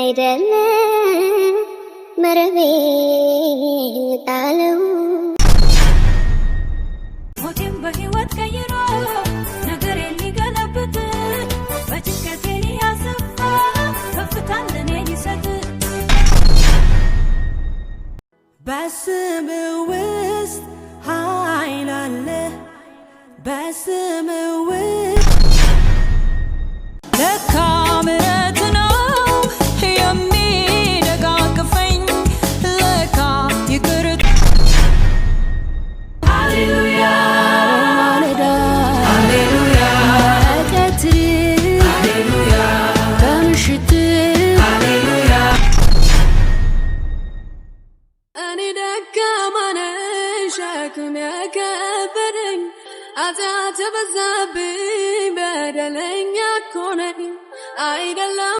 አይደለም መረቤን ጣለው። ሞቴን በሕይወት ቀይሮ ነገሬን ሊገለብጥ፣ በጭንቀቴን ያሰፋ ከፍታን ለኔ ሊሰጥ። በስም ውስጥ ኃይል አለ። በስም ውስጥ ለካ ምሕረት ነው የሚደጋግፈኝ፣ ለካ ይቅር። ሃሌሉያ። በማለዳ፣ በቀትር፣ በምሽት። እኔ ደካማ ነኝ፣ ሸክም የከበደኝ፣ ኃጢአት የበዛብኝ በደለኛ እኮ ነኝ አይደለም።